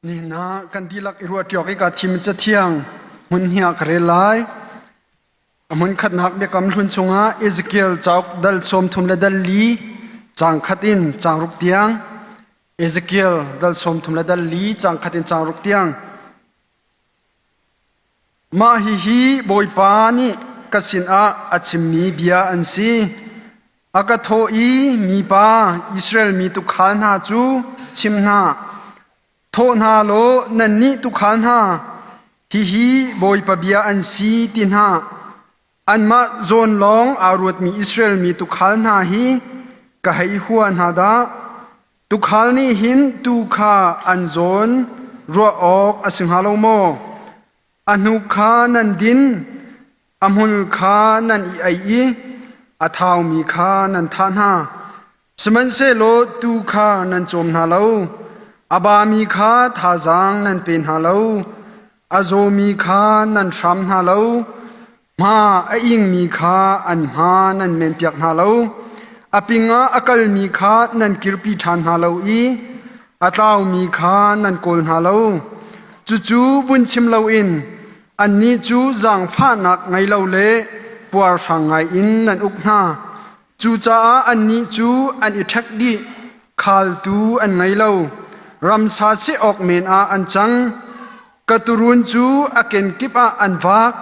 Nihin ah kan dihlak i ruahṭi awk i kaa thim cathiang hmun hi ah ka rel lai. A hmun khatnak biakam hlun chungah Ezekiel cauk dal 30 le dal li caang khat in caang ruk tiang, Ezekiel dal 30 le dal li caang khat in caang ruk tiang. Mah hihi Bawipa nih ka sinah a chimmi bia an si. A ka thawh i, Mipa, Israel mi tuukhal hna cu chim hna. Thawh hna law nannih tuukhal hna, hihi Bawipa bia an si ti hna. Anmah zawn lawng aa ruatmi Israel mi tuukhal hna hi ka hei hua hna dah. Tuukhal nih hin tuu kha an zawn ruah awk a si hnga lo maw? A hnuk kha nan din, a hmul kha nan i ei i a thaumi kha nan thah hna. Sihmanhsehlaw tuu kha nan cawm hna lo, a bami kha thazaang nan pe hna lo, a zawmi kha nan hram hna lo, Hma a ingmi kha an hma nan menpiak hna lo. A pingah a kalmi kha nan kirpi ṭhan hna lo i a tlaumi kha nan kawl hna lo. Cucu vun chim loin annih cu zaangfahnak ngei lo le puarhrang ngaiin nan uk hna. Cucaah annih cu an i ṭhek dih, khaltu an ngei lo. Ramsa seh awk men ah an cang. Ka tuurun cu a kenkip ah an vak,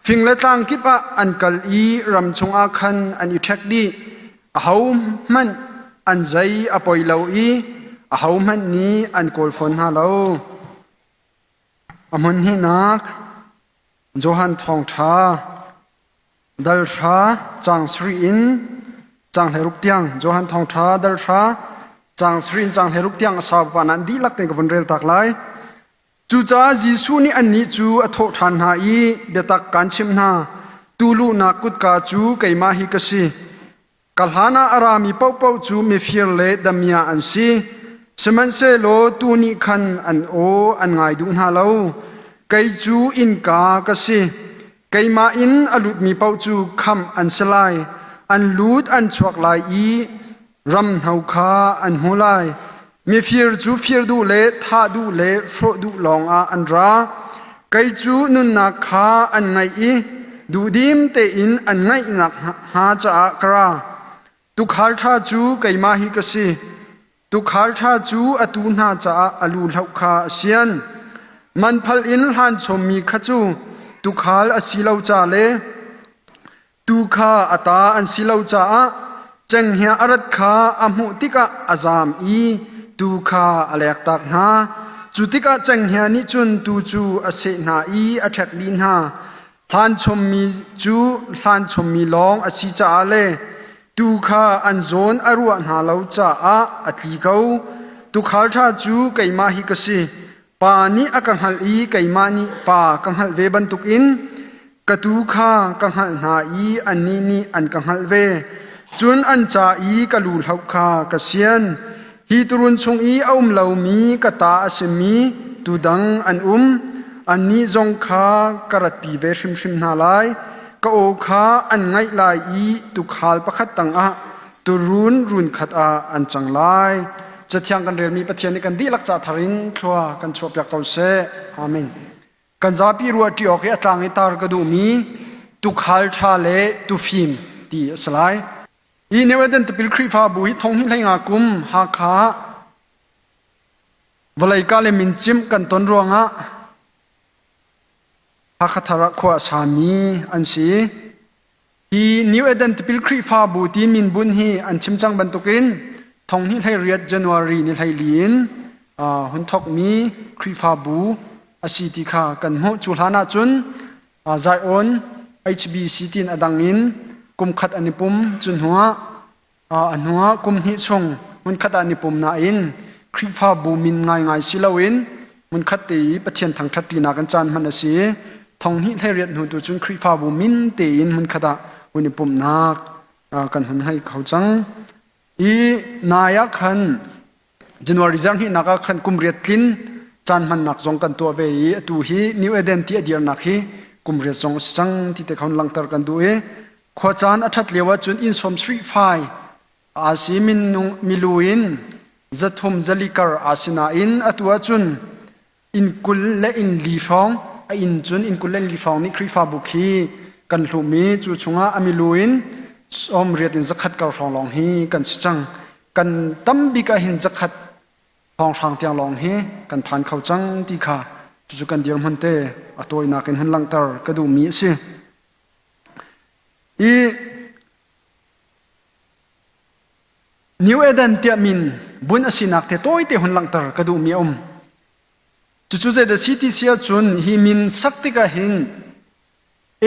fing le tlang kip ah an kal i ram chungah khan an i ṭhek dih. Ahohmanh an zei a poi lo i ahohmanh nih an kawl fawn hna lo. A hmun hnihnak Johan Thawngṭha dal hra caang sarih in caang 16 tiang Johan Thawngṭha dal hra caang sarih in caang 16 tiang a sau pa nan dihlak tein ka vun rel tak lai. Cucaah Jesuh nih annih cu a thawh ṭhan hna i biatak kaan chimh hna, tuu luhnak kutka cu keimah hi ka si. Ka hlanah a rami paohpaoh cu mifir le damiah an si. Sihmanhsehlaw tuu nih khan an aw an ngai duh hna lo. Kei cu innka ka si. Keimah in a lutmi paoh cu khamh an si lai. An lut an chuak lai i ramhno kha an hmu lai. Mifir cu fir duh le thah duh le hrawh duh lawngah an ra. Kei cu nunnak kha an ngaih i duhdim tein an ngaihnak hnga caah ka ra. Tuukhal ṭha cu keimah hi ka si. Tuukhal ṭha cu a tuu hna caah a lu hloh kha a sian. Man phal in hlan chommi kha cu tuukhal a si lo ca le Tuu kha a ta an si lo caah cenghngia a rat kha a hmuh tikah a zaam i tuu kha a lektak hna. Cu tikah cenghngia nih cun tuu cu a seh hna i a ṭhek dih hna. Hlan chommi cu hlan chommi lawng a si caah le tuu kha an zawn a ruah hna lo caah a tli ko. Tuukhal ṭha cu keimah hi ka si. Pa nih a ka hngalh i keimah nih Pa ka hngalh ve bantukin ka tuu kha ka hngalh hna i annih nih an ka hngalh ve. Cun an ca i ka lu hloh kha ka sian. Hi tuurun chung i a um lomi ka ta a simi tuu dang an um. Annih zong kha ka ratpi ve hrimhrim hna lai. Ka aw kha an ngaih lai i tuukhal pakhat tangah tuurun runkhat ah an cang lai. Cathiang kan relmi Pathian nih kan dihlak ca thar in thlua kan chuahpiak ko seh. Amen. Kan zapi ruahṭi awk i a tlang i tar ka duhmi tuukhal ṭha le tufim ti a si lai. Hi New Eden tipil Khrihfabu hi thong hi hlei nga kum Hakha vawlei ka le mincimh kan ton ruangah Hakha thar ah khua a sami an si. Hi New Eden tipil Khrihfabu ti min bunh hi an chim cang bantukin thong hnih 18 January ni 14 in hun thawkmi Khrihfabu a si ti kha kan hmuh. Cu hlan ahcun Zion HBC tiin a dang in kum khat an i pum. Cu hnuah A hnuah kum hnih chung hmunkhat ah an i pum nain Khrihfabu min ngaingai si loin hmunkhat te i Pathian thangṭhat ṭinak in caan hman a si i thong hnih 18 hnu tu cun Khrihfabu min tein hmunkhat ah hun i pumhnak kan hun ngei kho cang. I nai ah khan January zarhhnihnak ah khan kum riat tlin caan hmannak zong kan tuah ve i atu hi New Eden ti a dirnak hi kum riat zong a si cang ti te kha hun langhter kan duh i Khuacaan a ṭhat lio ahcun inn sawm sarih fai aa si minung milu in 300 kar aa si nain atu ahcun. Inn 20 le inn li hrawng a inn cun inn 20 le inn li hrawng nih Khrihfabu khi kan hlum i cu chungah a milu in 80 in 100 kar hrawng lawng hi kan si cang. Kan tam bik ah hin 100 hrawnghrang tiang lawng hi kan phan kho cang ti kha cucu kan dirhmun te a tawinak in hun langhter ka duhmi a si. I New Eden tiah min bunh a sinak te tawite hun langhter ka duhmi a um. Cucu zeidah si ti si ahcun hi min sak tikah hin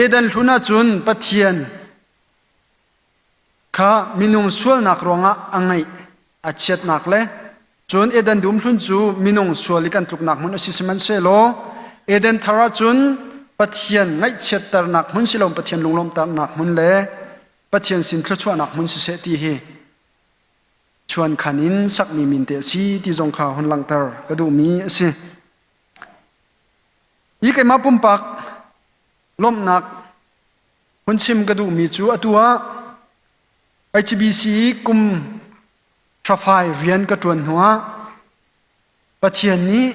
Eden hlun ahcun Pathian kha minung sualnak ruangah a ngaih a chiatnak le cun Eden dum hlun cu minung sual i kan tluknak hmun a si sihmanhsehlaw Eden thar ahcun Pathian ngaihchiatternak hmun si lo Pathian lunglawmhternak hmun le Pathian sin thluachuahnak hmun siseh ti hi chuankhan in sakmi min te a si ti zong kha hun langhter ka duhmi a si. Hi keimah pumpak lawmhnak hun chim ka duhmi cu atu ah HBC kum hrafai rian ka ṭuan hnuah Pathian nih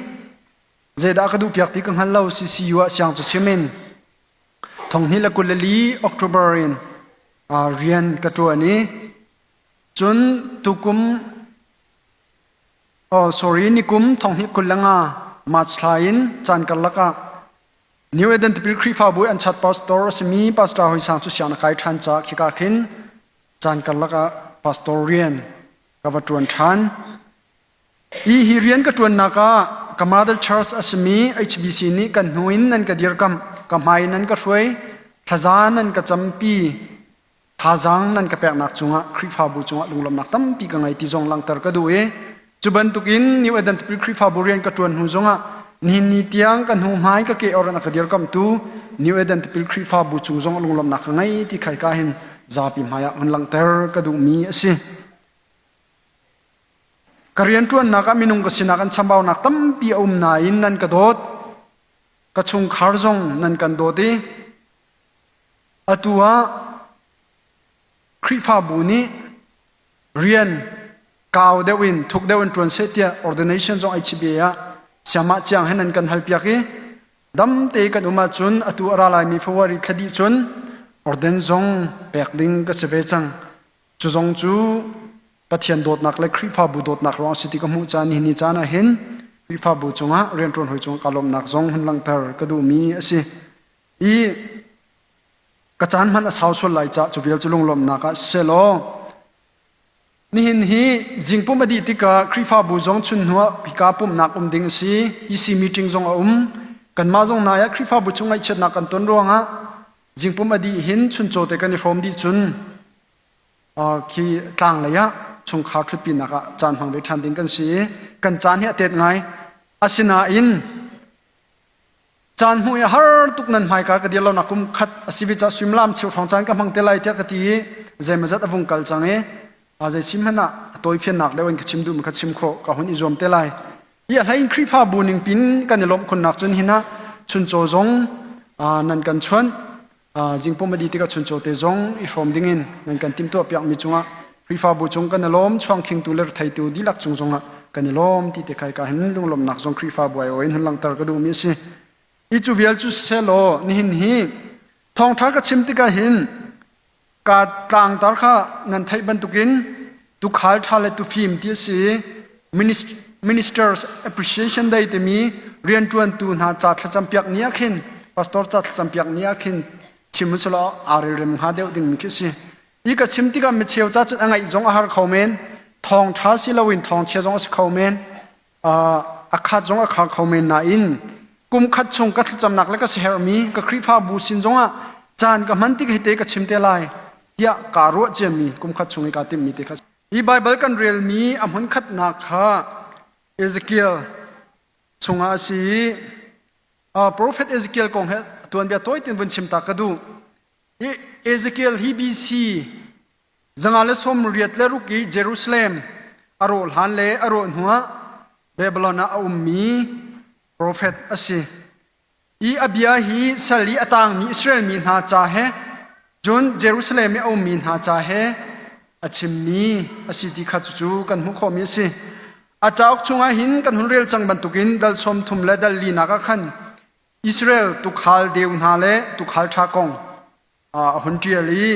zeidah ka duhpiak ti ka hngal lo CCU ah siang cu chim in 2024 October in rian ka ṭuan i cun tukum oh sorry nikum 2025 March thla in caan karlak ah New Eden Tipil Khrihfabu an chat pastor a simi Pastor Hoi Sang cu siang na kai ṭhan caah khika khin caan karlak ah pastor rian ka va ṭuan ṭhan. Hi hi rian ka ṭuannak ah ka mother church a simi HBC nih kan hnu in nan ka dirkamh, ka hmai in nan ka hruai, thlaza nan ka campi, thazaang nan ka peknak cungah Khrihfabu cungah lunglawmhnak tampi ka ngei ti zong langhter ka duh i cu bantukin New Eden Tipil Khrihfabu rian ka ṭuan hnu zongah nihin ni tiang ka hnu hmai ka ke or in a ka dirkamhtu New Eden Tipil Khrihfabu cung zong lunglawmhnak ka ngei ti khai ka hin zapi hmai ah hun langhter ka duhmi a si. Ka rianṭuannak ah minung ka sinak an chambaunak tampi a um nain nan ka dawt. Ka chungkhar zong nan kan dawt i atu ah Khrihfabu nih rian kau deuh in thuk deuh in ṭuan seh tiah ordination zong HBA ah siamah ciang he nan kan halpiak i dam te kan um ahcun atu a ra laimi February thla dih cun orden zong pek ding ka si ve cang. Cu zong cu Pathian dawtnak le Khrihfabu dawtnak ruang a si ti ka hmuh caan nihin ni caan ah hin Khrihfabu cungah rianṭuan hawi cungah ka lawmhnak zong hun langhter ka duhmi a si. I ka caan hmanh a sau sual lai cah cu vial cu lunglawmhnak ah selaw nihin hi zingpum a dih tikah Khrihfabu zong chun hnuah hika pumhnak um ding a si. EC meeting zong a um. Kanmah zong nai ah Khrihfabu chung ngaihchiatnak kan ton ruangah zingpum a dih hin chuncaw te kan i hrawm dih cun khi tlang lei ah chungkhar ṭhutpinak ah caan hmang ve ṭhan ding kan si i kan caan hi a tet ngai. Asinain caan hmuh i har tuk nan hmaika ka dir lonak kum khat a si ve caah suimilam cheu hrawng caan ka hmang te lai tiah ka ti i zeimawzat a vung kal cang i zei sim hmanh ah a tawifiannak deuh in ka chim duhmi kha chim khawh ka hun i zuam te lai. Hi a hlei in Khrihfabu ning pin kan i lawmh khunnak cun hin ah chuncaw zong nan kan chuan Zingpum a dih tikah chuncaw te zong i hrawm dingin nan kan timhtuah piakmi cungah Khrihfabu cung kan i lawm chuangkhingtu le retheitu dihlak cung zongah kan i lawm ti te khai ka hin lunglawmhnak zong Khrihfabu ai in hun langhter ka duhmi a si. Hi cu vial cu selaw nihin hi thawngṭha ka chim tikah hin ka tlangtar kha nan theih bantukin tukhal ṭha le tufim ti a si Ministers Appreciation Day timi rianṭuantu hna ca thlacampiak ni ah khin pastor ca thlacampiak ni ah khin chim usulaw aa relrem hnga deuh dingmi khi a si. Hi ka chim tikah micheu ca cun a ngaih zong a har kho men, thawngṭha si loin thawngchia zong a si kho men, a khat zong a khar kho men nain kum khat chung ka thlacamnak le ka siaherhmi ka Khrihfabu sin zongah caan ka hman tik hite ka chim te lai tiah kaa ruah ciami kum khat chung i kaa timhmi te kha Hi Baibal kan relmi a hmunkhatnak kha Ezekiel chungah a si i profet Ezekiel kong he tuanbia tawi tein vun chim ta ka duh. Hi Ezekiel hi BC 186 i Jerusalem a rawh hlan le a rawh hnuah Babylon ah a ummi profet a si. Hi a bia hi sal i a tangmi Israel mi hna ca he cun Jerusalem i a ummi hna ca he a chimmi a si ti kha cucu kan hmuh khawhmi a si. A cauk chungah hin kan hun rel cang bantukin dal 30 le dal linak ah khan Israel tuukhal deu hna le tuukhal ṭha kong a hun ṭial i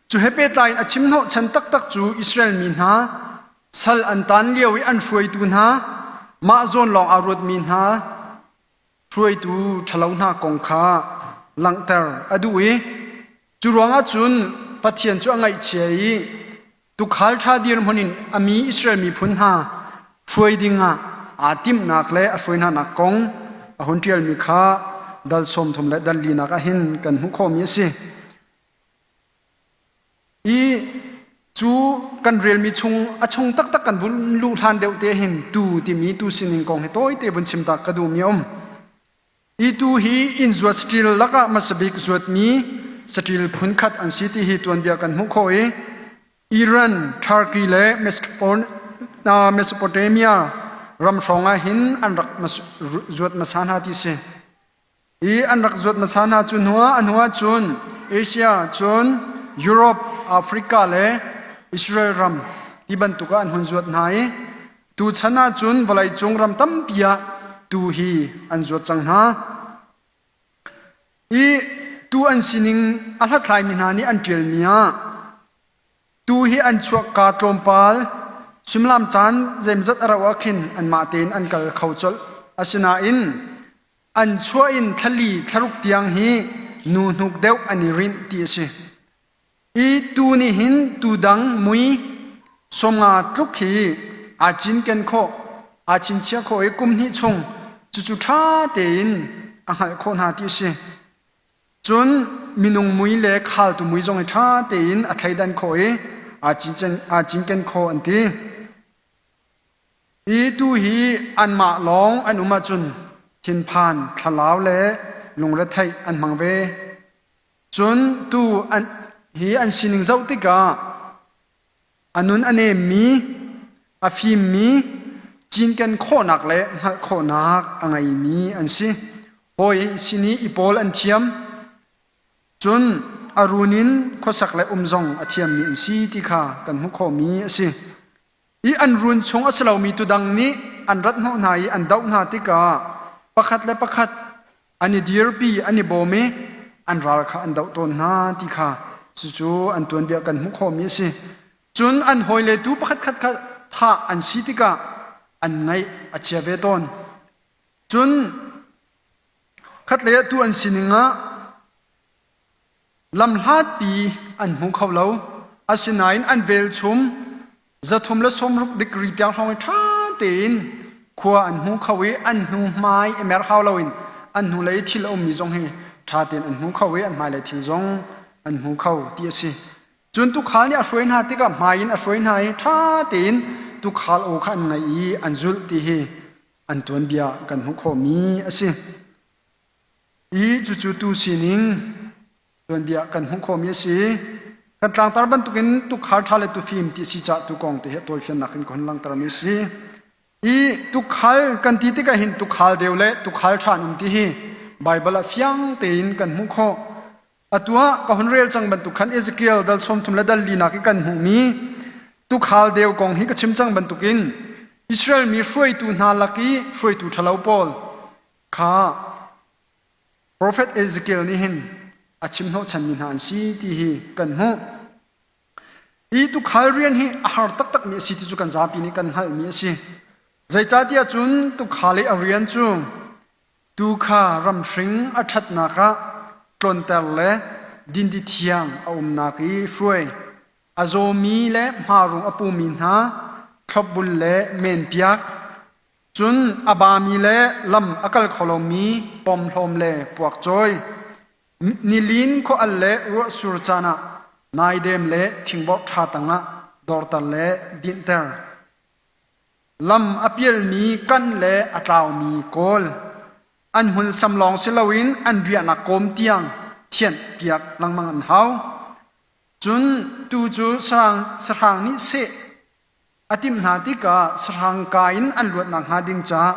cu he pehtlai in a chim hnawhchan taktak cu Israel mi hna sal an taan lio i an hruaitu hna mah zawn lawng aa ruatmi hna hruaitu ṭhalo hna kong kha langhter a duh i cu ruangah cun Pathian cu a ngaihchia i tuukhal ṭha dirhmun in a mi Israel miphun hna hruai dingah aa timhnak le a hruai hnanak kong a hun ṭialmi kha dal 30 le dal linak ah hin kan hmuh khawhmi a si. I cu kan relmi chung a chung taktak kan vun luh hlan deuh te hin tu timi tu sining kong hi tawite vun chim ta ka duhmi a um. Hi tu hi inn zuat saṭil lakah hmasabik zuatmi saṭil phunkhat an si ti hi tuanbia kan hmuh khawh i Iran, Turkey le Mesopotamia ram hrawng ah hin an rak zuat hmasa hna ti si. Hi an rak zuat hmasa hna cu hnuah a hnuah cun Asia cun Europe, Africa le Israel ram ti bantuk ah an hun zuat hna i Tuchan ahcun vawleicung ram tampi ah tuu hi an zuat cang hna. I tuu an sining a hlathlaimi hna nih an ṭialmi ah tuu hi an chuakka tlawmpal suimilam caan zeimazat a rauh ah khin anmah tein an kal kho colh. Asinain an chuah in thlali thlaruk tiang hi nu hnuk deuh an i rinh ti a si. Hi tuu nih hin tuu dang mui 50 tluk hi aa cinken khawh, aa chinchiah khawh i kum hnih chung cucu ṭha tein a hngalh khawh hna ti a si. Cun minung mui le khaltu mui zong hi ṭha tein a thleidan khawh i aa cinken khawh an ti. Hi tuu hi anmah lawng an um ahcun thinphan, thlalau le lungretheih an hmang ve. Cun tuu an, hi an sining zoh tikah a nun a nemmi, a fimmi, cinken khawhnak le hngalh khawhnak a ngeimi an si. Hawi sin i i pawl an thiam. Cun a run in khuasak le um zong a thiammi an si ti kha kan hmuh khawhmi a si. I an run chung a si lomi tudang nih an rat hnawh hna i an doh hna tikah pakhat le pakhat an i dirpi an i bawm i an ral kha an doh tawn hna ti kha cucu an tuanbia kan hmuh khawhmi a si. Cun an hawile tu pakhat khat kha thah an si tikah an ngaih a chia ve tawn. Cun khatlei ah tu an sining ah Lamhlatpi an hmu kho lo. Asinain an velchum 360 degree tiang hrawng i ṭha tein khua an hmu kho i an hnu hmai i mer hau loin an hnulei thil a ummi zong hi ṭha tein an hmu kho i an hmailei thil zong an hmu kho ti a si. Cun tuukhal nih a hruai hna tikah hmai in a hruai hna i ṭha tein tuukhal aw kha an ngaih i an zulh ti hi an tuanbia kan hmuh khawhmi a si. I cucu tu sining tuanbia kan hmuh khawhmi a si. Kan tlangtar bantukin tukhal ṭha le tufim ti a si caah tu kong te hi a tawifiannak in ka hun langhtermi a si. I tukhal kan ti tikah hin tukhal deu le tukhal ṭha an um ti hi Baibal ah fiang tein kan hmuh khawh. Atu ah ka hun rel cang bantuk khan Ezekiel dal 30 le dal linak i kan hmuhmi tukhal deu kong hi ka chim cang bantukin Israel mi hruaitu hna lak i hruaitu ṭhalo pawl kha Profet Ezekiel nih hin a chim hnawhchanmi hna an si ti hi kan hmuh. Hi tuukhal rian hi a har taktakmi a si ti cu kan zapi nih kan hngalhmi a si. Zeicahtiah cun tuukhal i a rian cu tuu kha ramhring a ṭhatnak ah tlonter le dindi thiang a umnak i hruai, a zawmi le hmarung a pumi hna thlopbul le menpiak, Cun a bami le lam a kal kho lomi pomhlawm le puakcawi, nilin khua-al le ruahsur caan ah naidem le thingborh ṭha tangah dorter le dinhter. Lam a pialmi kan le a tlaumi kawl, an hmunsam lawng si loin an riahnak kawm tiang thianh piak lengmang an hau. Cun tuu cu sahrang nih seh A timh hna tikah sahrang ka in an luat nakhnga ding caah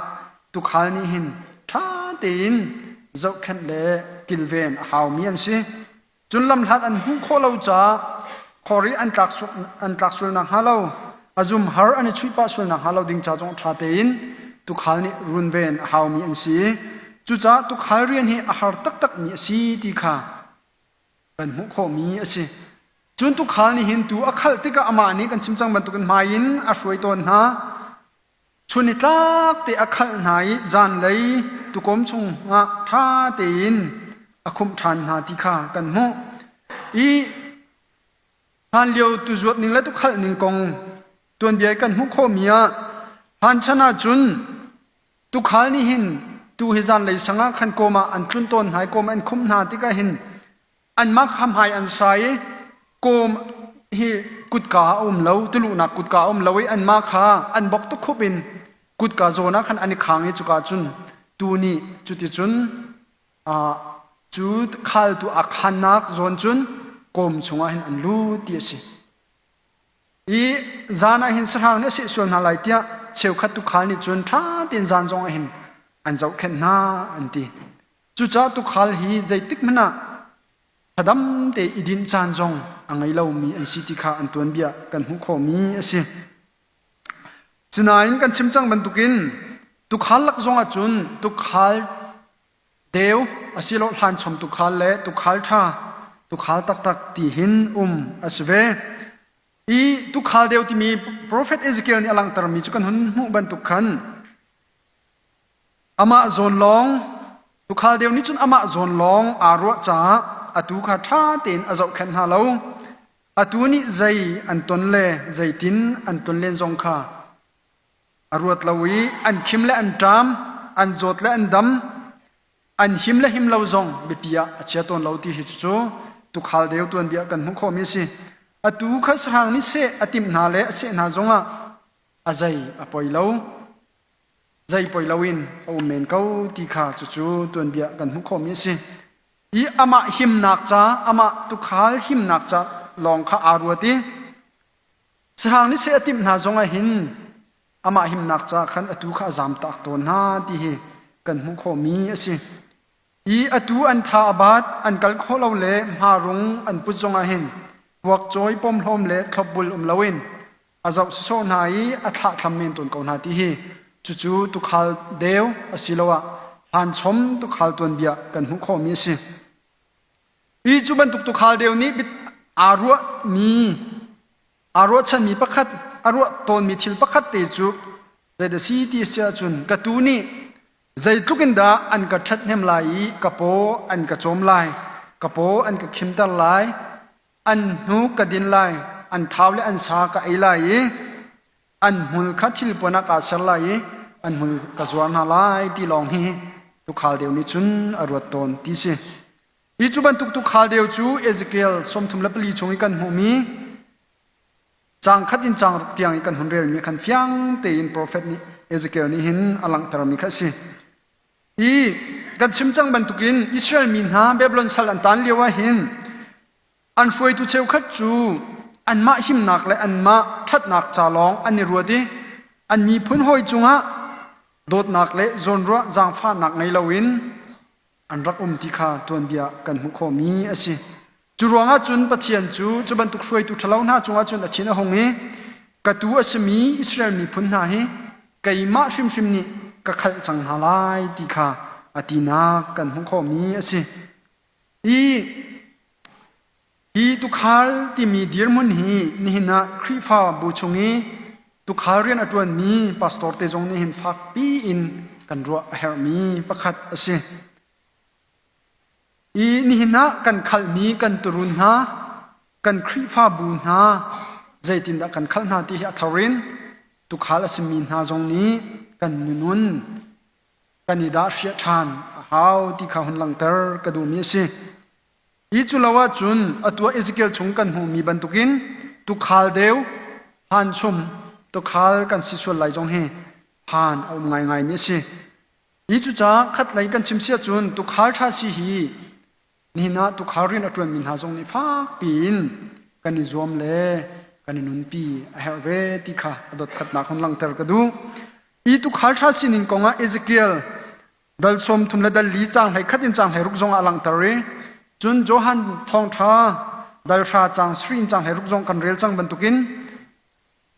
tuukhal nih hin ṭha tein zohkhenh le kilven a haumi an si. Cun lamhlat an hmuh khawh lo caah khor i an tlak sual nakhnga lo. A zum har an i chuih pah sual nakhnga lo ding ca zong ṭha tein tuukhal nih runven a haumi an si. Cucaah tuukhal rian hi a har taktakmi a si ti kha kan hmuh khawhmi a si. Cun tuukhal nih hin tuu a khalh tikah amah nih kan chim cang bantukin hmai in a hruai tawn hna. Chun ni tlak te a khalh hna i zanlei tuukawm chungah ṭha tein a khumh ṭhan hna ti kha kan hmuh. I hlanlio tuzuat ning le tukhalh ning kong tuanbia kan hmuh khawhmi ah hlan chan ahcun tukhal nih hin tu hi zanlei sang ah khan kawm ah an tlun tawn hna i kawm an khumh hna tikah hin anmah kha hmai an sai i kawm hi kutka a um lo tuluhnak kutka a um lo i anmah kha an bok tukhup in kutka zawn ah khan an i khang i cuka cun tu nih cuticun cu khaltu a khannak zawn cun kawm chungah hin an lut ti a si. I zan ah hin sahrang nih a seh sual hna lai tiah cheukhat tukhal nih cun ṭha tein zan zong ah hin an zohkhenh hna an ti. Cucaah tukhal hi zeitik hmanh ah thadam te i dinh caan zong a ngei lomi an si ti kha an tuanbia kan hmuh khawhmi a si. Sinain kan chim cang bantukin tukhal lak zong ahcun tukhal deu asilo hlanchom tukhal le tukhal ṭha tukhal taktak ti hin um a si ve. I tukhal deu timi profet Ezekiel nih a langhtermi cu kan hun hmuh bantuk khan amah zawn lawng tukhal deu nih cun amah zawn lawng aa ruah caah atu kha ṭha tein a zohkhenh hna lo. Atu nih zei an ton le zeitin an ton len zong kha a ruat lo i an khim le an ṭam, an zawt le an dam, an him le him lo zong biapi ah a chia tawn lo ti hi cucu tukhal deu tuanbia kan hmuh khawhmi a si. Atu kha sahrang nih seh a timh hna le a seh hna zongah a zei a poi lo. Zei poi loin a um men ko ti kha cucu tuanbia kan hmuh khawhmi a si. I amah himnak ca, amah tukhal himnak ca lawng kha aa ruat i sahrang nih seh a timh hna zongah hin amah himnak ca khan atu kha a zamtak tawn hna ti hi kan hmuh khawhmi a si. I atu an tha a bat, an kal khawh lo le hmarung an put zongah hin puakcawi pomhlawm le thlopbul um loin a zoh sawsawh hna i a thlahthlam men tawn ko hna ti hi cucu tukhal deu asiloah hlanchom tukhal tuanbia kan hmuh khawhmi a si. Hi cu bantuk tukhal deu nih aa ruahmi aa ruahchanmi pakhat a ruah tawnmi thil pakhat te cu zeidah si ti a si ahcun ka tu nih zeitluk in dah an ka ṭhathnem lai i ka paw an ka cawm lai ka paw an ka khimter lai an hnuk ka din lai an thau le an sa ka ei lai i an hmul kha thilpuan ah kaa ser lai i an hmul ka zuar hna lai ti lawng hi tukhal deu nih cun a ruat tawn ti si. Hi cu bantuk tukhal deu cu Ezekiel 34 chung i kan hmuhmi caang khat in caang ruk tiang i kan hun relmi khan fiang tein profet nih Ezekiel nih hin a langhtermi kha a si. I kan chim cang bantukin Israel mi hna Babylon sal an taan lio ah hin an hruaitu cheukhat cu anmah himnak le anmah ṭhatnak ca lawng an i ruat i an miphun hawi cungah dawtnak le zawnruah zaangfahnak ngei loin an rak um ti kha tuanbia kan hmuh khawhmi a si. Cu ruangah cun Pathian cu cu bantuk hruaitu ṭhalo hna cungah cun a thin a hung i ka tuu a simi Israel miphun hna hi keimah hrimhrim nih ka khalh cang hna lai ti kha a tinak kan hmuh khawhmi a si. Hi hi tuukhal timi dirhmun hi nihin ah Khrihfa bu chung i tuukhal rian a ṭuanmi pastor te zong nih hin fakpi in kan ruah a herhmi pakhat a si. I nihin ah kan khalhmi kan turun hna, kan Khrihfabu hna zeitindah kan khalh hna ti hi a thar in tuukhal a simi hna zong nih kan nunun kan i dah hriah ṭhan a hau ti kha hun langhter ka duhmi a si. Hi cu lo ahcun atu ah Ezekiel chung kan hmuhmi bantukin tuukhal deu hlan chum tuukhal kan si sual lai zong hi phan a um ngaingaimi a si. Hi cucaah khatlei kan chim si ahcun tuukhal ṭha si hi nihin ah tuukhal rian a ṭuanmi hna zong nih fak piin kan i zuam le kan i nunpi a herh ve ti kha a dotkhatnak hun langhter ka duh. Hi tuukhal ṭha sining kongah Ezekiel dal 30 le dal li caang 11 in caang 16 zong ah a langhter i cun Johan thawngṭha dal hra caang 3 in caang 16 zong kan rel cang bantukin.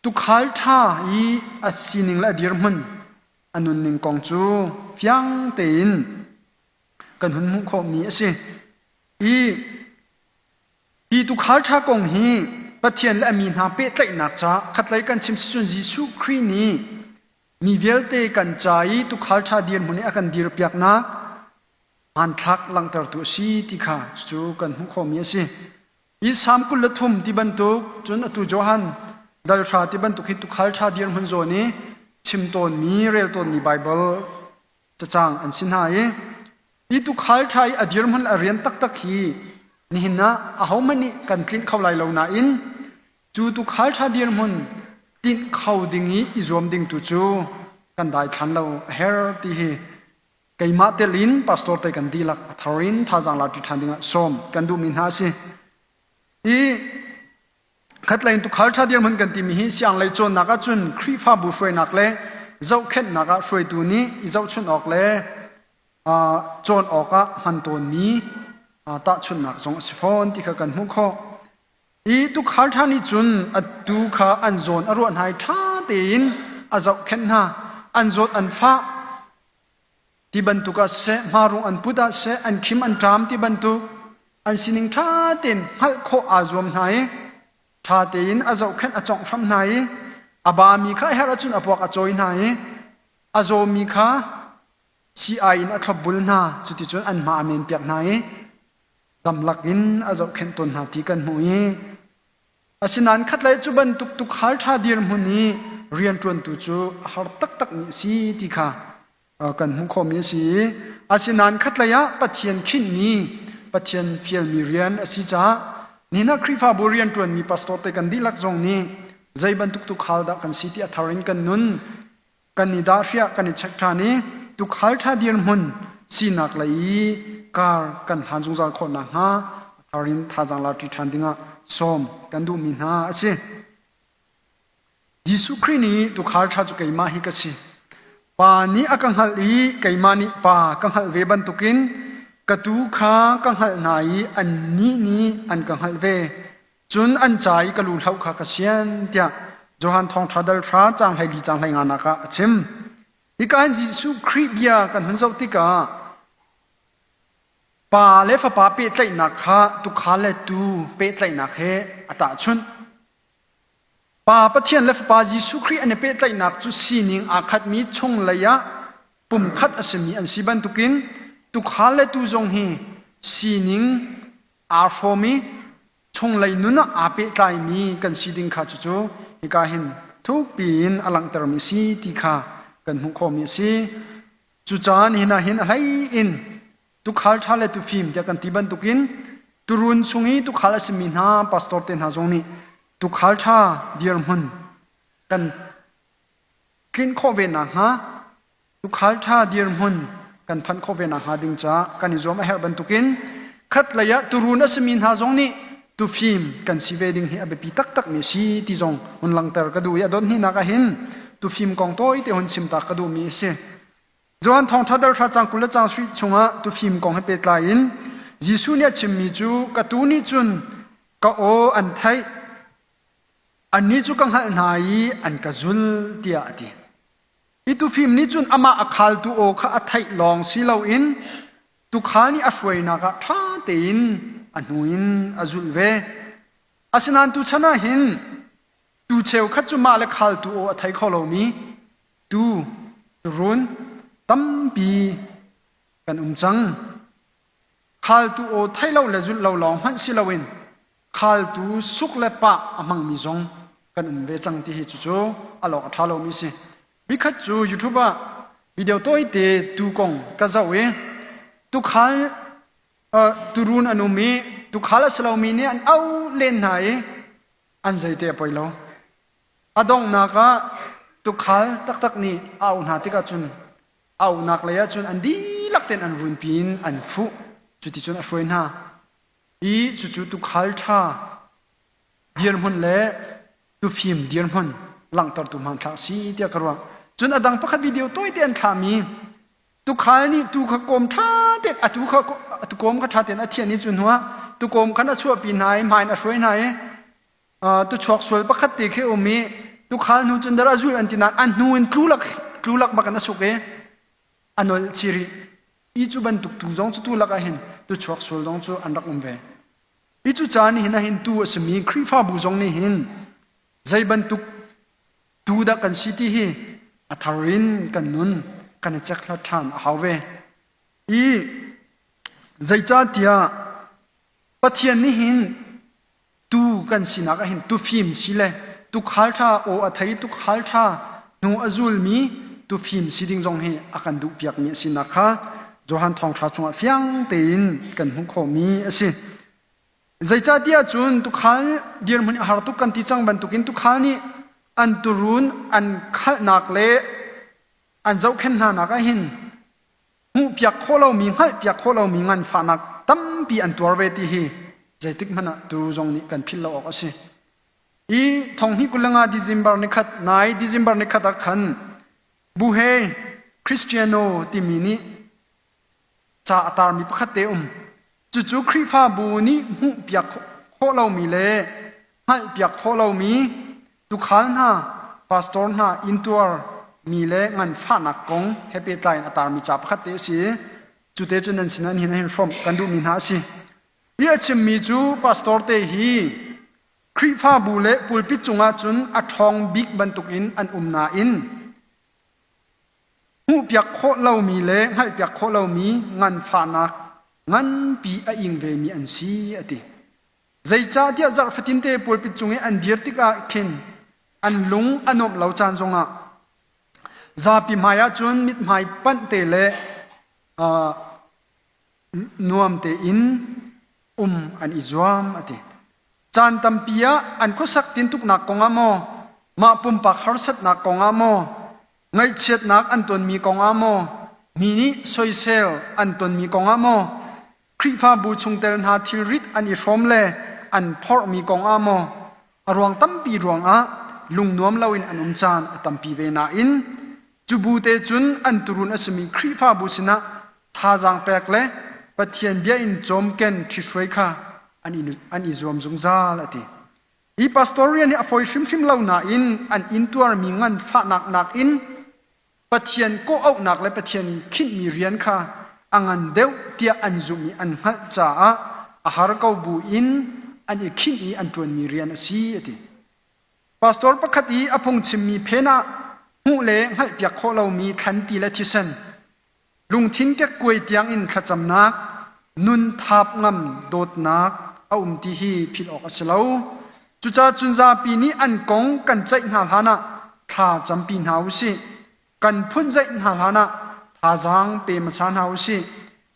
Tuukhal ṭha i a sining le a dirhmun, a nunning kong cu fiang tein kan hun hmuh khawhmi a si. I hi tuukhal ṭha kong hi Pathian le a mi hna pehtlaihnak caah khatlei kan chim sicun Jesuh Khrih nih mi vialte kan ca i tuukhal ṭha dirhmun i a kan dirpiaknak hmanthlak langhtertu a si ti kha cucu kan hmuh khawhmi a si. Hi Salm 23 ti bantuk cun atu Johan dalhra ti bantuk hi tuukhal ṭha dirhmun zawn i chim tawnmi rel tawnmi Baibal cacang an si hna i hi tuukhal ṭha i a dirhmun le a rian taktak hi nihin ah ahohmanh nih kan tlinh kho lai lo nain cu tuukhal ṭha dirhmun tlinh kho ding i i zuam ding tu cu kan daithlan lo a her ti hi keimah tel in pastor te kan dihlak a thar in thazaang la ṭi ṭhan dingah sawm kan duhmi hna a si. I khatlei in tukhal ṭha dirhmun kan timi hi sianglei cawnnak ahcun Khrihfabu hruainak le zohkhenhnak ah hruaitu nih i zohchunh awk le cawn awkah hman tawnmi tahchunhnak zong a si fawn ti kha kan hmuh khawh. I tukhal ṭha nih cun a tuu kha an zawn a ruah hna i ṭha tein a zohkhenh hna. An zawt an fah ti bantuk ah siseh, hmarung an put ah siseh, an khim an ṭam ti bantuk an sining ṭha tein hngalh khawh aa zuam hna i ṭha tein a zohkhenh a cawngh hram hna i a bami kha a herh ahcun a puak a cawi hna i a zawmi kha sii-ai in a thlopbul hna. Cuticun an hma a menpiak hna i damlak in a zohkhenh tawn hna ti kan hmuh i Asinain khatlei cu bantuk tukhal ṭha dirhmun i rianṭuantu cu a har taktakmi a si ti kha kan hmuh khawhmi a si i asinain khatlei ah Pathian khinhmi Pathian fialmi rian a si caah nihin ah Khrihfabu rianṭuanmi pastor te kan dihlak zong nih zei bantuk tukhal dah kan si ti a thar in kan nun kan i dahhriah kan i check ṭhan i tukhal ṭha dirhmun sinak lei i kar kan hlan zungzal khawh nakhnga a thar in thazaang larṭi ṭhan dingah sawm kan duhmi hna a si. Jesuh Khrih nih tukhal ṭha cu keimah hi ka si. Pa nih a ka hngalh i keimah nih Pa ka hngalh ve bantukin ka tuu kha ka hngalh hna i annih nih an ka hngalh ve. Cun an ca i ka lu hloh kha ka sian tiah Johan Thawngṭha dal hra caang 14 caang 15 nak ah a chim. Hika hin Jesuh Khrih bia kan hun zoh tikah pa le fapa pehtlaihnak kha tuukhal le tuu pehtlaihnak he a tahchunh. Pa Pathian le Fapa Jesuh Khrih an i pehtlaihnak cu sining aa khatmi chunglei ah pumkhat a simi an si bantukin tuukhal le tuu zong hi sining aa hrawm i chunglei nun ah aa pehtlaimi kan si ding kha cucu hika hin thukpi in a langhtermi si ti kha kan hmuh khawhmi a si. Cucaah nihin ah hin a hlei in tukhal ṭha le tufim tiah kan ti bantukin turun chung i tukhal a simi hna pastor te hna zong nih tukhal ṭha dirhmun kan tlinh khawh ve nakhnga Tuukhal ṭha dirhmun kan phanh khawh ve nakhnga ding caah kan i zuam a herh bantukin khatlei ah tuurun a simi hna zong nih tufim kan si ve ding hi a biapi taktakmi a si ti zong hun langhter ka duh i a dot hnihnak ah hin tufim kong tawite hun chim ta ka duhmi a si. Johan Thawngṭha dal hra cang 20 le cang sarih chungah tufim kong he pehtlai in Jesuh nih a chimmi cu ka tuu nih cun ka aw an theih annih cu ka hngalh hna i an ka zul tiah a ti. Hi tufim nih cun amah a khaltu aw kha a theih lawng si loin tuukhal nih a hruainak ah ṭha tein a hnu in a zulh ve. Asinain tuchan ah hin tuu cheukhat cu mah le khaltu aw a thei kho lomi tuu tuurun tampi kan um cang. Khaltu aw theih lo le zulh lo lawng hmanh si loin khaltu suk le pah a hmangmi zong kan um ve cang ti hi cucu a lawk a ṭha lomi si. Nikhat cu YouTube ah video tawite tu kong ka zoh i tukhal uh, turun an um i tukhal a si lomi nih an au len hna i an zeite a poi lo. A donghnak ah tukhal taktak nih a auh hna tikah cun auhnak lei ah cun an dihlak tein an runpi in an fuh. Cuticun a hruai hna. I cucu tukhal ṭha dirhmun le tufim dirhmun langhtertu hmanthlak si tiah ka ruah. Cun a dang pakhat video tawite an thlahmi tukhal nih tu kha kawm ṭha tein atu kha atu kawm kha ṭha tein a thian i cu hnuah tukawm khan a chuahpi hna i hmai in a hruai hna i tuchuak sual pakhat te khi um i Tukhal hnu cun dar a zul an ti nain an hnu in tlulak tlulak bak in a suk i a nolh chih rih. I cu bantuk tu zong cu tu lakah hin tu chuak sual zong cu an rak um ve. Hi cu caan hin hin tu a simi Khrihfabu zong nih hin zei bantuk tu dah kan si ti hi a thar in kan nun kan i cekhlat ṭhan a hau ve. I zeicahtiah Pathian nih hin tu kan sinak ah hin tufim si le tukhal ṭha aw a thei tukhal ṭha hnu a zulmi tufim si ding zong hi a kan duhpiakmi a sinak kha Johan Thawngṭha chungah fiang tein kan hmuh khawhmi a si. Zeicahtiah cun tukhal dirhmun a har tuk kan ti cang bantukin tukhal nih an turun an khalhnak le an zohkhenh hnanak ah hin hmuhpiak khawh lomi hngalhpiak khawh lomi nganfahnak tampi an tuar ve ti hi zeitik hmanh ah tu zong nih kan philh lo awk a si. I thonghnih 25 December nikhat nai December nikhat ah khan Buhe Cristiano timi nih ca a tarmi pakhat te um. Cucu Khrihfabu nih hmuhpiak khawh lomi le hngalhpiak khawh lomi tuukhal hna, pastor hna intuar mi le nganfahnak kong he pehtlai in a tarmi ca pakhat te a si. Cu te cu nan sinah hin hin hrawmh kan duhmi hna a si. Hi a chimmi cu pastor te hi Khrihfabu le pulpit cungah cun a ṭhawng bik bantukin an um nain Hmuhpiak khawh lomi le hngalhpiak khawh lomi nganfahnak nganpi a ing vemi an si, a ti. Zeicahtiah zarh fatinte pulpit cung i an dir tikah khin an lung a nuamh lo caan zongah zapi hmaiah cun mithmai panh te le uh, nuam tein um an i zuam, a ti. Caan tampi ah an khuasak tintuknak kongah maw, mah pumpak harsatnak kongah maw, ngaihchiatnak an tonmi kongah maw, mi nih soisel an tonmi kongah maw, Khrihfabu chungtel hna thilrit an i hrawm le an phorhmi kongah maw, a ruang tampi ruangah lungnuam loin an um caan a tampi ve nain cu bu te cun an turun a simi Khrihfabu sinah thazaang pek le Pathian bia in cawmken ṭhithruai kha an i, an i zuam zungzal a ti. Hi pastor rian hi a fawi hrimhrim lo nain an intuarmi nganfahnak nakin Pathian kawh-auhnak le Pathian khinhmi rian kha a ngan deuh tiah an zumh i an hngalh caah a har ko bu in an i khinh i an ṭuanmi rian a si a ti. Pastor pakhat i a phungchimmi phen ah hmuh le hngalhpiak khawh lomi thlanti le thisen, lungthin kekkuai tiangin thlacamnak, nun thap ngam dawtnak a um ti hi philh awk a si lo. Cucaah cun zapi nih an kong kan ceih hna hlanah thla campi hna u sih. Kan phunzeih hna hlanah thazaang pe hmasa hna u sih.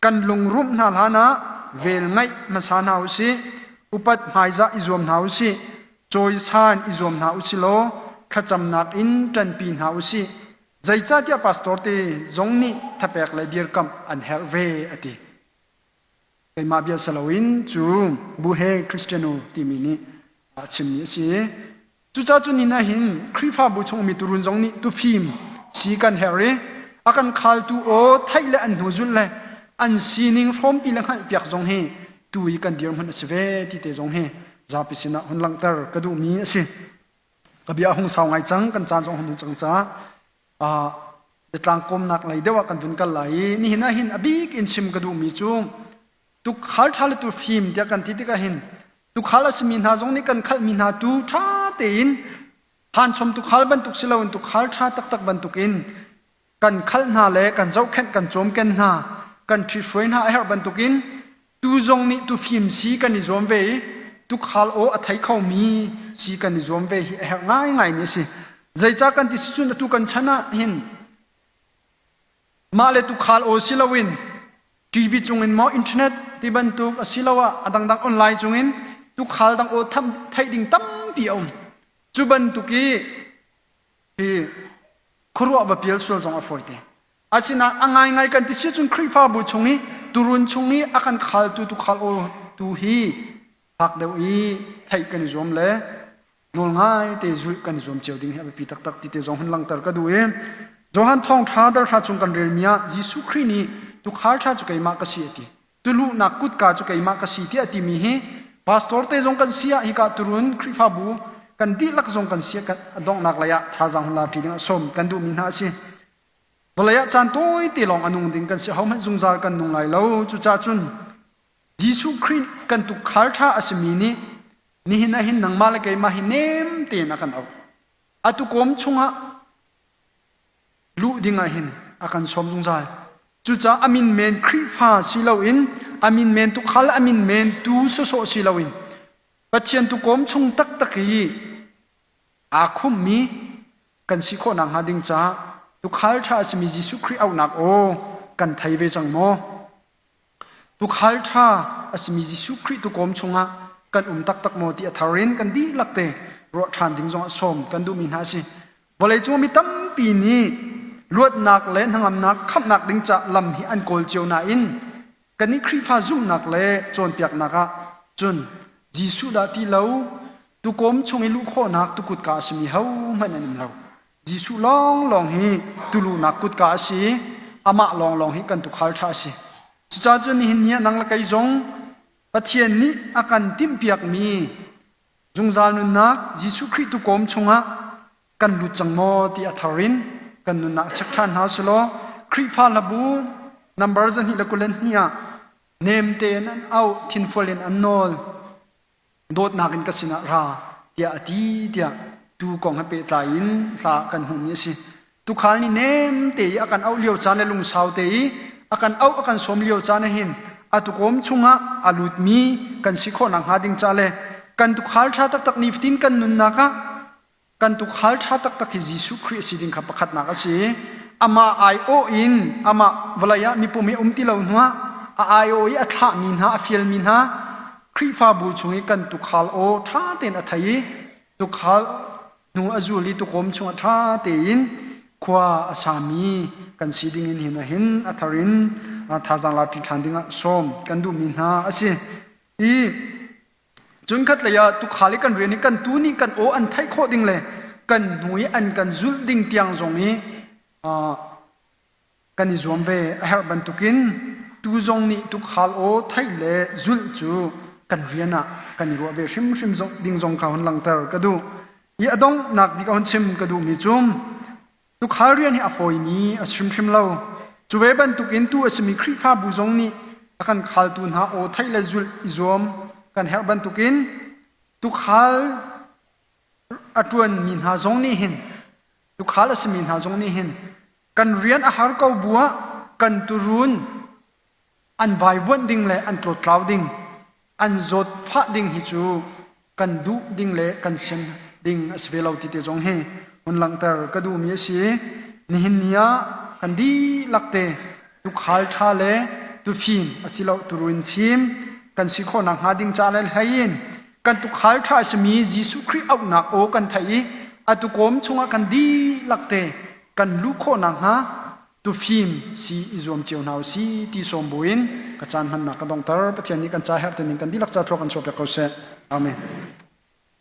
Kan lungrumh hna hlanah vel ngaih hmasa hna u sih. Upat hmaizah i zuam hna u sih. Cawisan i zuam hna u sih law thlacamnak in ṭanpi hna u sih. Zeicahtiah pastor te zong nih thapek le dirkamh an herh ve a ti. Keimah bia si loin cu Buhe Christiano timi nih a chimmi a si. Cucaah cu ni ah hin Khrihfabu chungmi turun zong nih tufim si kan herh i a kan khaltu aw theih le an hnu zulh le an sining hrawmpi le hngalhpiak zong hi tu i kan dirhmun a si ve ti te zong hi zapi sinah hun langhter ka duhmi a si. Ka bia a hung sau ngai cang, kan caan zong hung cang caah biatlang kawmnak lei deuh ah kan vun kal lai i nihin ah hin a bik in chim ka duhmi cu tukhal ṭha le tu fim tiah kan ti tikah hin tukhal a simi hna zong nih kan khalhmi hna tu ṭha tein phanchom tukhal bantuk si loin tukhal ṭha taktak bantukin kan khalh hna le kan zohkhenh kan cawmken hna kan ṭhithruai hna a herh bantukin tu zong nih tu fim si kan i zuam ve i tukhal aw a thei khomi si kan i zuam ve hi a herh ngaingaimi a si. Zeicah kan ti si cun atu kan chan ah hin mah le tukhal aw si loin TV cungin maw internet ti bantuk asiloah a dangdang online cungin tukhal dang aw theih ding tampi a um. Cu bantuk i hi khuaruah va pial sual zong a fawi te. Asinain a ngaingai kan ti si cun Khrihfabu chung i turun chung i a kan khaltu tukhal aw tu hi fak deuh i theih kan i zuam le nawl ngai te zulh kan i zuam cio ding hi a biapi taktak ti te zong hun langhter ka duh i Johan thawngṭha dalhra chung kan relmi ah Jesuh Khrih nih tukhal ṭha cu keimah ka si a ti. Tuluhnak kutka cu keimah ka si tiah a timi hi pastor te zong kan si ah hika turun Khrihfabu. Kan dihlak zong kan si a donghnak lei ah thazaang hun la ṭi ding ah sawm kan duhmi hna a si. Vawlei ah caan tawite lawng a nung ding kan si hohmanh zungzal kan nung lai lo. Cucaah cun Jesuh Khrih kan tukhal ṭha a simi nih nihin ah hin nangmah le keimah hi nem tein a kan auh. A tukawm chungah luh ding ah hin a kan sawm zungzal. Cucaah a min men Khrihfa si loin a min men tukhal a min men tu sawsawh si loin Pathian tukawm chung taktak i aa khummi kan si khawh nakhnga ding caah tukhal ṭha a simi Jesuh Khrih auhnak aw kan thei ve cang maw? Tukhal ṭha a simi Jesuh Khrih tukawm chungah kan um taktak maw ti a thar in kan dihlak te ruah ṭhan ding zongah sawm kan duhmi hna a si. Vawleicung mi tampi nih luatnak le hnangamnak khamhnak ding ca lam hi an kawl cio nain kannih Khrihfa zumhnak le cawnpiaknak ah cun Jesuh dah ti lo tukawm chung i luh khawhnak tukutka a simi hohmanh an um lo. Jesuh lawnglawng hi tuluhnak kutka a si i amah lawnglawng hi kan tukhal ṭha a si. Cucaah cun nihin ni ah nang le kei zong Pathian nih a kan timhpiakmi zungzal nunnak Jesuh Khrih tukawm chungah kan lut cang maw ti a thar in kan nunnak check ṭhan hna usih Khrihfa hlabu number 222 ah nem tein an auh thinfual in an nawl dawtnak in ka sinah ra tiah a ti tiah tuu kong he pehtlai in hla kan hmuhmi a si. Tukhal nih nem te i a kan auh lio caan le lungsau te i a kan auh a kan sawm lio caan ah hin a tukawm chungah a lutmi kan si khawh nakhnga ding ca le kan tukhal ṭha taktak nifatin kan nunnak ah Kan tukhal ṭha taktak hi Jesuh Khrih a si ding kha pakhatnak a si. Amah aiawh in amah vawlei ah mipum hi um ti lo hnuah a aiawh i a thlahmi hna, a fialmi hna Khrihfabu chung i kan tukhal aw ṭha tein a thei i tukhal hnu a zul i tukawm chungah ṭha tein khua a sami kan si ding in hin hin a thar in thazaang la ṭi ṭhan dingah sawm kan duhmi hna a si. I Cun khatlei ah tuukhal i kan rian i kan tuu nih kan aw an theih khawh ding le kan hnu i an kan zulh ding tiang zong i kan i zuam ve a herh bantukin tuu zong nih tuukhal aw theih le zulh cu kan rian ah kan i ruah ve hrimhrim ding zong kha hun langhter ka duh. I a donghnak bik a hun chim ka duhmi cu Tuukhal rian hi a fawimi a si hrimhrim lo. Cu ve bantukin tu a simi Khrihfabu zong nih a kan khaltu hna aw theih le zulh i zuam kan herh bantukin tuukhal a ṭuanmi hna zong nih hin tuukhal a simi hna zong nih hin kan rian a har ko bu ah kan tuurun an vaivuanh ding le an tlawttlau ding an zawtfah ding hi cu kan duh ding le kan sian ding a si ve lo ti te zong hi hun langhter ka duhmi a si. Nihin ni ah kan dihlak te tukhal ṭha le tufim asilo turuin fim kan si khawh nakhnga ding ca le hlei in kan tukhal ṭha a simi Jesuh Khrih auhnak aw kan theih i a tukawm chungah kan dihlak te kan luh khawh nakhnga tufim si i zuam cio hna u si ti sawm buin ka caan hmannak ka dongter. Pathian nih kan ca herh tening kan dihlak ca thluak kan chuah piak ko seh. Amen.